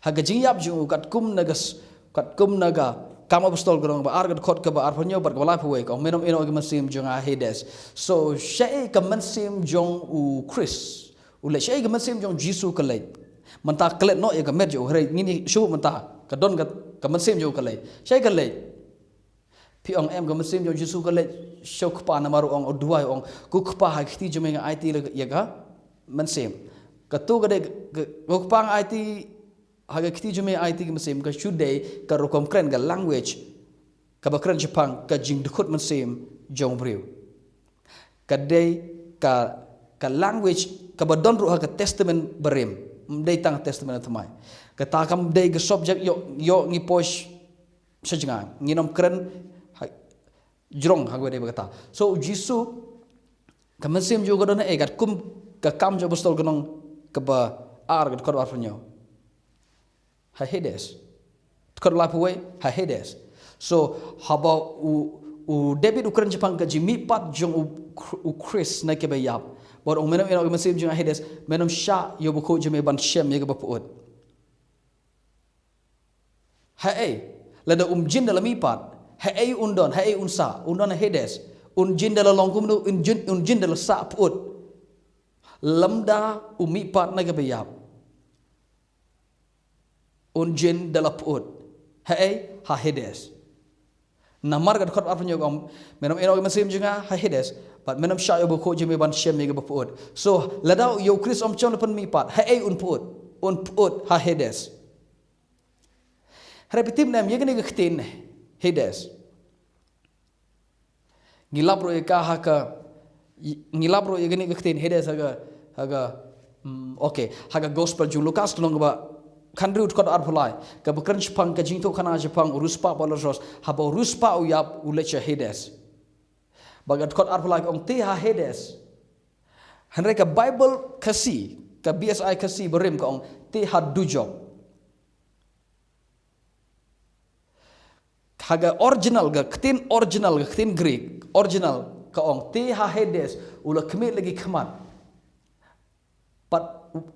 Ha ka jingïap jong u, katkum na ka s-, katkum na ka Kam Apostol ka lynnong ba ar ka dkhot kaba arphew hynñiew bad kaba laiphew wei ka ong, men ym ïehnoh ïa ka mynsiem jong nga Hades. So shaei ka mynsiem jong u Khrist u leit, shaei ka mynsiem jong Jisu ka leit. Mynta klet noh ïa ka met jong u, hynrei ngin ïa shu mynta ka don ka, ka mynsiem jong u ka leit. Shaei ka leit? Phi ong em, ka mynsiem jong Jisu ka leit sha u Kpa, namar u ong, u duwai u ong, ko Kpa, ha ka kti jong me nga aiti ïa ka mynsiem. Kato ka dei ka, ko Kpa, nga aiti ha ka kti jong me, aiti ka mynsiem. Ka shu dei ka rukom kren, ka language kaba kren shaphang ka jingdkhot mynsiem jong u briew. Ka dei ka, ka language kaba don ruh ha ka Testament Barim. Ym dei tang Testament Thymmai. Kata kam dei ka subject ïoh, ïoh ngi poi sha jngai. Ngin ym kren ha, jrong ha kaba dei ba kata. So u Jisu, ka mynsiem jong u ka don haei? Katkum ka Kam jong Apostol ka lynnong kaba ar ka dkhot arphew hynñiew, ha Hades. Dkhot laiphew wei, ha Hades. So haba u, u David u kren shaphang ka jingmihpat jong u Khr-, u Khrist na kiba ïap, bad u ong, men ym ïehnoh ïa ka mynsiem jong nga Hades, men ym shah ïa u bakhuid jong me ban shem ïa kaba pyut. Haei? Lada um jin da la mihpat, haei un don, haei un sah? Un don ha Hades. Un jin da la long kumno? Un jin, un jin da la sah pyut. Lymda u mihpat na kiba ïap, un jin da la pyut. Haei? Ha Hades. Namar ka dkhot arphew hynñiew ka ong, men ym ïehnoh ïa ka mynsiem jong nga ha Hades, bad men ym shah ïa u bakhuid jong me ban shem ïa kaba pyut. So lada ïa u Khrist um shym la pynmihpat, haei un pyut? Un pyut ha Hades. Hynrei phi tip ne em ïa kane ka ktien Hades? Ngi lap ruh ïa ka ha ka, ngi lap ruh ïa kane ka ktien Hades ha ka, ha ka, mm, okay, ha ka Gospel jong u Lukas ka lynnong kaba khathynriew dkhot arphew lai, kaba kren shaphang ka jingïathuhkhana shaphang u riewspah bad u Lasaros. Haba u riewspah u ïap, u leit sha Hades. Bad ka dkhot arphew lai ka ong, te ha Hades. Hynrei ka Baibl Khasi, ka B S I Khasi Barim ka ong, te ha dujok. Ha ka original, ka ktien original, ka ktien Greek original ka ong, te ha Hades, u la khmih la ki khmat. Bad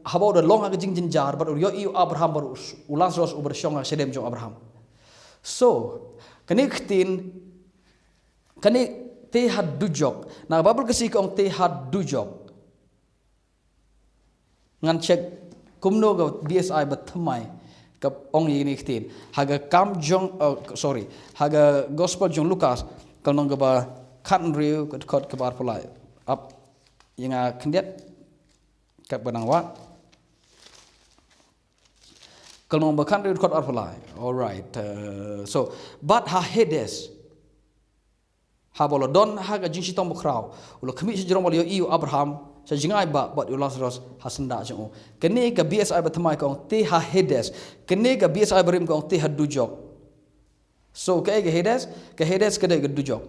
haba u da long ha ka jingjynjar, bad u ïohi u Abraham, bad u, u Lasaros uba da shong ha ka shadem jong u Abraham. So kane ka ktien, kane te ha dujok, na ka Baibl Khasi ka ong te ha dujok. Ngan check kumno ka B S I bathymmai ka ong ïa kane ka ktien. Ha ka Kam jong, oh, sorry, ha ka Gospel jong u Lukas ka lynnong kaba khathynriew ka dkhot kaba arphew lai. Ap ïa nga khyndiat, katba nang wad. Ka lynnong ba khathynriew dkhot arphew lai. Alright. Uh, so bad ha Hades, haba u la don ha ka jingshitom bakhraw, u la khmih shajrong, u la ïohi u Abraham sha jngai bah, bad u Lasaros ha syndah jong u. Kane ka B S I bathymmai ka ong te ha Hades. Kane ka B S I barim ka ong te ha dujok. So kaei ka Hades? Ka Hades ka dei ka dujok.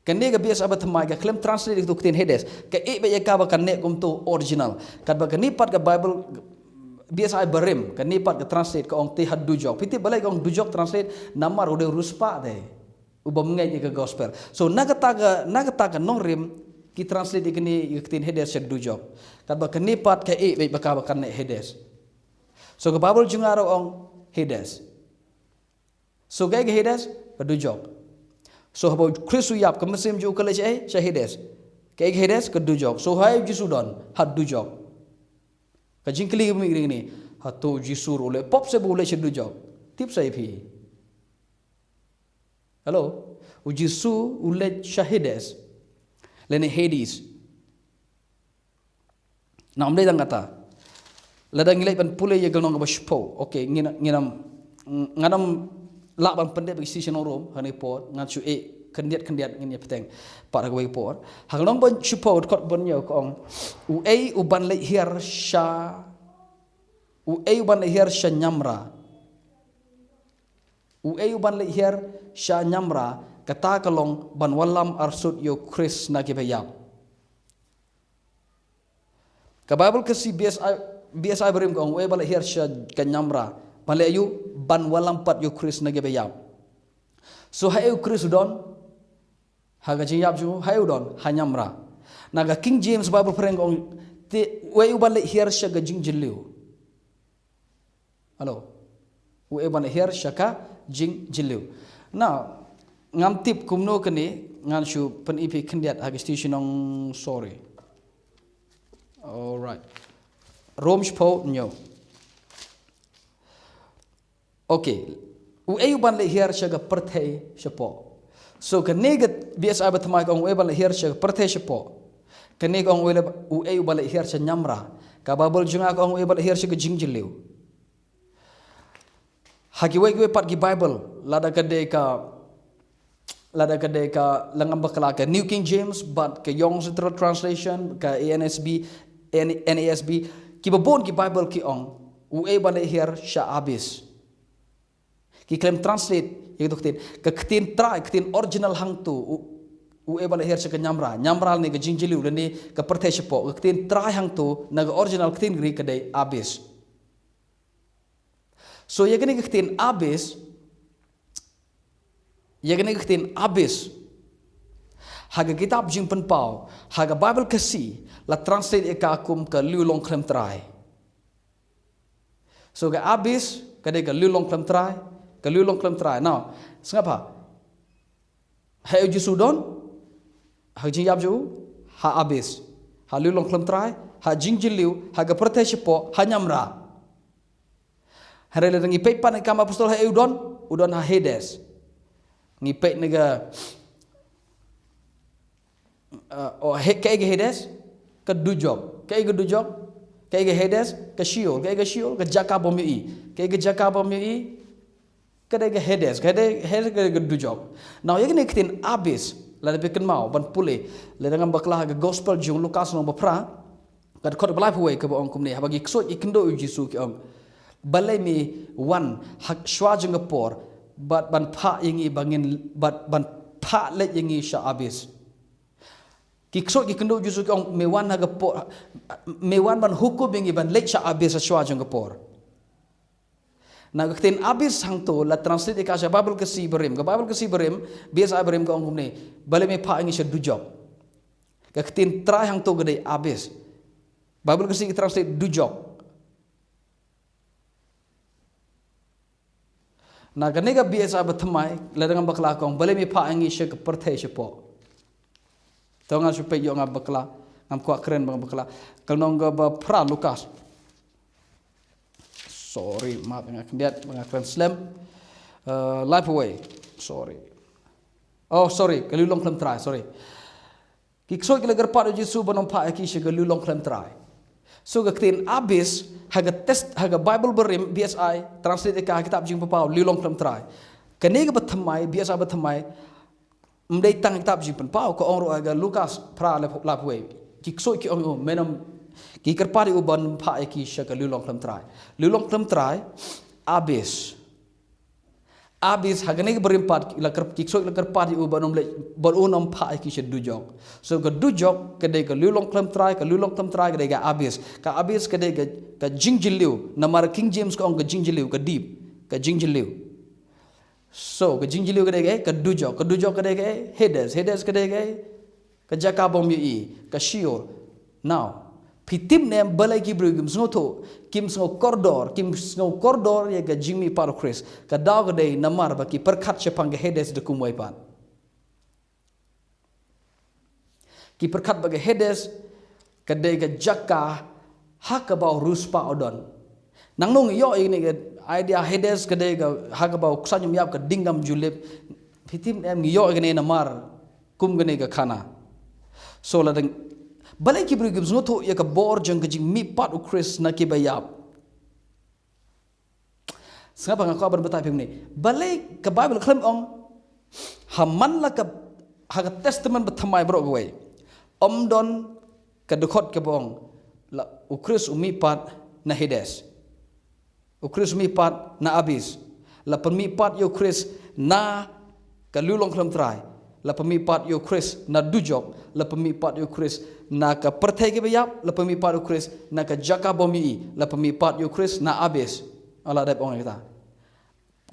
Kane ka B S I bathymmai ka khlem translate ïa ka ktien Hades, ka ïeh beit ïa ka ba kane kumto original. Katba kane pat ka Baibl B S I barim, kane pat ka translate ka ong te ha dujok. Phi tip balei ka ong dujok translate? Namar u dei u riewspah te uba ym ngeit ïa ka Gospel. So na kata ka, na kata ka nongrim ki translate ïa kane, ïa ka ktien Hades sha dujok. Katba kane pat ka ïeh beit ba ka ba kane Hades. So ka Baibl jong nga ruh ong Hades. So kaei ka Hades? Ka dujok. So haba u Khrist u ïap, ka mynsiem jong u ka leit shaei? Sha Hades. Kaei ka Hades? Ka dujok. So haei u Jisu u don? Ha dujok. Ka jingkylli kaba mih kane, hato u Jisu ruh u leh pop se ba u leit sha dujok? Tip sa ïa phi. Hello? U Jisu u leit sha Hades lane Hades. Na ym dei tang kata. Lada ngi leit ban pule ïa ka lynnong kaba shiphew. Okay, ngin, ngin ym, ngan ym lah ban pyndep ïa ki shisha nong Rom ha kane ka por, ngan shu ïeh khyndiat khyndiat, ngin ïa bteng pat ha kawei ka por. Ha ka lynnong ba shiphew dkhot ba hynñiew ka ong, uei uban leit hiar sha, uei uban leit hiar sha ñiamra. Uei uban leit hiar sha ñiamra, kata ka long ban wallam arsut ïa u Khrist na kiba ïap. Ka Baibl Khasi B S I, B S I barim ka ong uei ba leit hiar sha ka ñiamra, ban leit aïu? Ban wallam pat ïa u Khrist na kiba ïap. So haei u Khrist u don? Ha ka jingïap jong u haei u don? Ha ñiamra. Na ka King James Bible phareng ka ong, te uei uban leit hiar sha ka jingjylliew. Hello. Uei uban leit hiar sha ka Jingjylliew. Now, ngam tip kumno kane, ngan shu pyni phi khyndiat ha ka station ong, sorry. Alright. Rom shiphew hynñiew. Okay. Uei u ban leit hiar sha ka pyrthei shapoh. So kane ka B S I ba thymmai ka ong uei u ban leit hiar sha ka pyrthei shapoh. Kane ka ong uei le, uei u ban leit hiar sha ñiamra. Ka Baibl jong nga ka ong uei u ban leit hiar sha ka jingjylliew. Ha kiwei kiwei pat ki Baibl, lada ka dei ka, lada ka dei ka, la ngam bakla, ka New King James, bad ka Young's Literal Translation, ka N S B, N-, N A S B, kiba bun ki Baibl ki ong uei u ban leit hiar sha abyss. Ki khlem translate ïa kato ka ktien, ka ktien trai, ka ktien original hangto, u-, uei u ban leit hiar sha ka ñiamra, ñiamra lane ka jingjylliew lane ka pyrthei shapoh, ka ktien trai hangto na ka original ktien Greek ka dei abyss. So ïa kane ka ktien abyss, ïa kane ka ktien abyss, ha ka kitab Jingpynpaw, ha ka Baibl Khasi, la translate ïa ka kum ka liw long khlem trai. So ka abyss ka dei ka liw long khlem trai, ka liw long khlem trai. Now, sngap ha. Haei u Jisu u don? Ha ka jingïap jong u? Ha abyss. Ha liw long khlem trai, ha jingjylliew, ha ka pyrthei shapoh, ha ñiamra. Hynrei lada ngi peit pat na ki Kam Apostol haei u don? U don ha Hades. Ngi peit na ka, uh, oh, he-, kaei ka Hades? Ka dujok. Kaei ka dujok? Kaei ka Hades? Ka Sheol. Kaei ka Sheol? Ka jaka bym ïohi. Kaei ka jaka bym ïohi? Ka dei ka Hades, ka dei, Hades ka dei ka dujok. Now, ïa kane ka ktien abyss, lada phi kynmaw ban pule, lada ngam bakla ha ka gospel jong u Lukas lynnong ba phra, ka dkhot ba laiphew wei kaba ong kumne, haba ki ksuid ki kynduh ïa u Jisu ki ong, balei me wan ha shuwa jong ka por, bad ban phah ïa ngi ba ngin, bad ban phah leit ïa ngi sha abyss. Ki ksuid ki kynduh ïa u Jisu ki ong, me wan ha ka por, me wan ban hukum ïa ngi ban leit sha abyss ha shuwa jong ka por. Na ka ktien abyss hangto la translate ïa ka sha Baibl Khasi barim. Ka Baibl Khasi barim, B S I barim ka ong kumne, balei me phah ïa ngi sha dujok. Ka ktien trai hangto ka dei abyss. Baibl Khasi ka translate dujok. Na kane ka B S I ba thymmai, lada ngam bakla ka ong, balei me phah ïa ngi sha ka pyrthei shapoh. To ngan shu peit ïoh ngam bakla, ngam kwah kren ba ngam bakla. Ka lynnong kaba phra Lukas. Sorry, map nga khyndiat, nga kren slem. Uh, laiphew wei. Sorry. Oh, sorry, ka liw long khlem trai, sorry. Ki ksuid ki la kyrpad ïa u Jisu ban ym phah ïa ki sha ka liw long khlem trai. So ka ktien abyss, ha ka test, ha ka Baibl barim, B S I, translate ïa ka ha ka kitab Jingpynpaw, liw long khlem trai. Kane kaba thymmai, B S I ba thymmai, ym dei tang ha ka kitab Jingpynpaw, ka ong ruh ha ka Lukas phra laiphew, laiphew wei. Ki ksuid ki ong, oh, me nym, ki kyrpad ïa u ban phah ïa ki sha ka liw long khlem trai. Liw long khlem trai, abyss. Abyss, ha kane ka barim pat, la kyr-, ki ksuid la kyrpad ïa u ban ym leit, ban un ym phah ïa ki sha dujok. So ka dujok, ka dei ka liw long khlem trai, ka liw long khlem trai, ka dei ka abyss. Ka abyss, ka dei ka, ka jingjylliew, namar King James ka ong ka jingjylliew, ka deep, ka jingjylliew. So, ka jingjylliew ka dei kaei, ka dujok, ka dujok ka dei kaei, Hades, Hades ka dei kaei, ka jaka bym ïohi, ka Sheol. Now, phi tip ne em balei ki briew kim sngewthuh, kim sngew kordor, kim sngew kordor ïa ka jingmihpat u Khrist. Ka daw ka dei namar ba ki pyrkhat shaphang ka Hades da kumwei pat. Ki pyrkhat ba ka Hades ka dei ka jaka ha kaba u riewspah u don. Nangno ngi ïoh ïa kane ka idea Hades ka dei ka ha kaba u ksaid ym ïap, ka ding kam ju lip. Phi tip ne em ngi ïoh ïa kane namar kum kane ka khana. So la dang, balei ki briew kim sngewthuh ïa ka bor jong ka jingmihpat u Khrist na kiba ïap. Sngap, nga kwah ban batai phi mynne. Balei ka Baibl khlem ong ha man la ka, ha ka Testament Bathymmai baroh kawei, ym don ka dkhot kaba ong la u Khrist u mihpat na Hades. U Khrist u mihpat na abyss. La pynmihpat ïa u Khrist na ka liw long khlem trai, la pynmihpat ïa u Khrist na dujok, la pynmihpat ïa u Khrist na ka pyrthei kiba ïap, la pynmihpat ïa u Khrist na ka jaka bym ïohi, la pynmihpat ïa u Khrist na abyss. Ala dep ong ïa kata.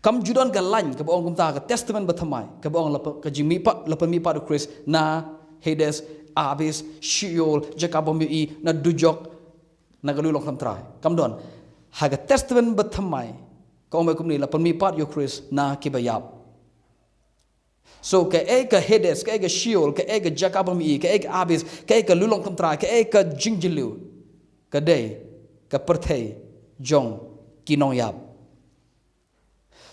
Kam ju don ka lain kaba ong kumta ha ka Testament Bathymmai, kaba ong la pyn-, ka jingmihpat, la pynmihpat ïa u Khrist na Hades, abyss, Sheol, jaka bym ïohi, na dujok, na ka liw long khlem trai. Kam don. Ha ka Testament Bathymmai, Ka ong kumne, la pynmihpat ïa u Khrist na kiba ïap. So kaei ka Hades, kaei ka Sheol, kaei ka jaka bymjukut, kaei ka abyss, kaei ka lulong khlem trai, kaei ka jingjylliew, ka dei ka pyrthei jong ki nongïap.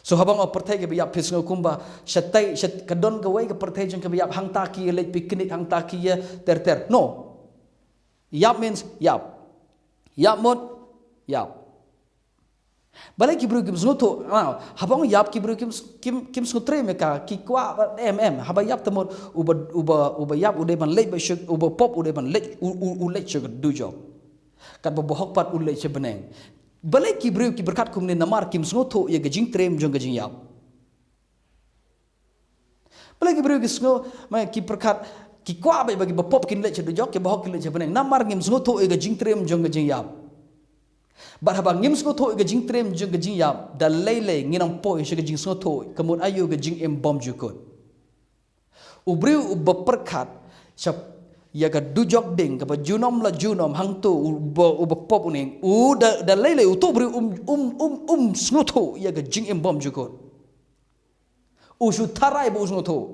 So haba nga ong pyrthei kiba ïap, phi sngew kumba shatai, shat, ka don kawei ka pyrthei jong kiba ïap, hangta ki ïa leit picnic, hangta ki ïa ter ter. No. Ïap means ïap. Ïap mut ïap. Balei ki briew kim sngewthuh? Haba ong ïap, ki briew kim, kim, kim sngewtrei me ka, ki kwah ba em em. Haba ïap te mut uba, uba, uba ïap u dei ban leit ba shu, uba pop u dei ban leit, u, u, u leit sha ka dujok. Katba bahok pat u leit sha bneng. Balei ki briew ki pyrkhat kumne? Namar kim sngewthuh ïa ka jingtrei jong ka jingïap. Balei ki briew ki sngew, ma ki pyrkhat, ki kwah ba, ba kiba pop kin leit sha dujok, kiba hok kin leit sha bneng? Namar ngim sngewthuh ïa ka jingtrei jong ka jingïap. Bad haba ngim sngewthuh ïa ka jingtrei jong ka jingïap, da lei lei ngin ym poi sha ka jingsngewthuh ka mut aïu ka jingim bymjukut. U briew uba pyrkhat sha ïa ka dujok ding, kaba junom la junom hangto, uba, uba pop u ning, u da, da lei lei uto u briew um, um, um, um sngewthuh ïa ka jingim bymjukut. U shu tharai ba u sngewthuh.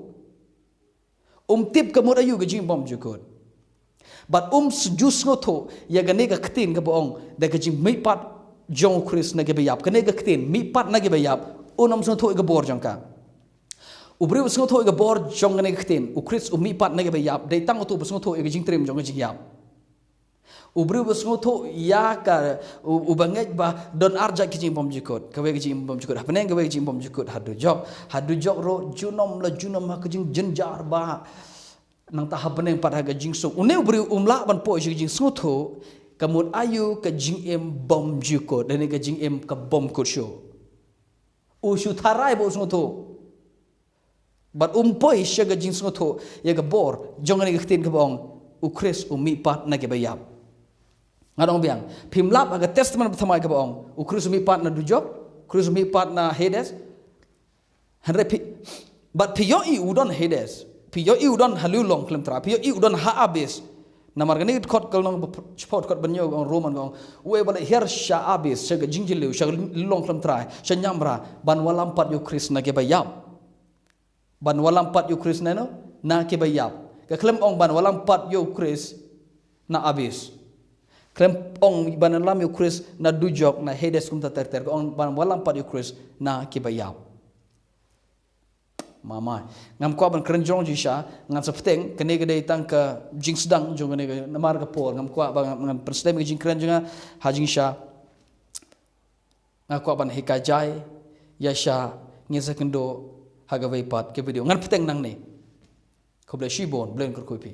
Um tip ka mut aïu ka jingim bymjukut. Bad um s-, ju sngewthuh ïa kane ka ktien kaba ong da ka jingmihpat jong u Khrist na kiba ïap. Kane ka ktien mihpat na kiba ïap, un ym sngewthuh ïa ka bor jong ka. U briew u sngewthuh ïa ka bor jong kane ka ktien, u Khrist u mihpat na kiba ïap, dei tang uto uba sngewthuh ïa ka jingtrei jong ka jingïap. U briew uba sngewthuh ïa ka, u, uba ngeit ba don arjait ka jingim bymjukut. Kawei ka jingim bymjukut ha bneng, kawei ka jingim bymjukut ha dujok. Ha dujok ruh junom la junom ha ka jingjynjar bha. Nangta ha bneng pat ha ka jingsuk. Une u briew um lah ban poi sha ka jingsngewthuh ka mut aïu ka jingim bymjukut, lane ka jingim ka bymkut shuh. U shu tharai ba u sngewthuh. Bad um poi sha ka jingsngewthuh ïa ka bor jong kane ka ktien kaba ong u Khrist u mihpat na kiba ïap. Nga ong biang, phim lap ha ka Testament Bathymmai kaba ong u Khrist u mihpat na dujok, u Khrist u mihpat na Hades. Hynrei phi, bad phi ïohi u don Hades, phi ïohi u don ha lulong khlem trai, phi ïohi u don ha abyss. Namar kane ka dkhot ka long ba shaphang dkhot ba hynñiew ka ong, Roman ka ong, uei ba la hiar sha abyss, sha ka jingjylliew, sha ka lulong khlem trai, sha niamra, ban wallam pat ïa u Khrist na kiba ïap. Ban wallam pat ïa u Khrist na, no? Na kiba ïap. Ka khlem ong ban wallam pat ïa u Khrist na abyss. Khlem ong ban wallam ïa u Khrist na dujok, na Hades, kumta ter ter. Ka ong ban wallam pat ïa u Khrist na kiba ïap. Mama, ngam kwah ban kren jrong jingshisha, ngan sa bteng, kane ka dei tang ka jingsdang jong kane ka, namar ka por, ngam kwah ba ngan, ngan pynshlem ka jingkren jong nga ha jingshisha. Nga kwah ban hikai jai ïa sha, ngin sa kynduh ha kawei pat ka video. Ngan bteng nangne. Khublei shibun, Blei un kyrkhu ïa phi.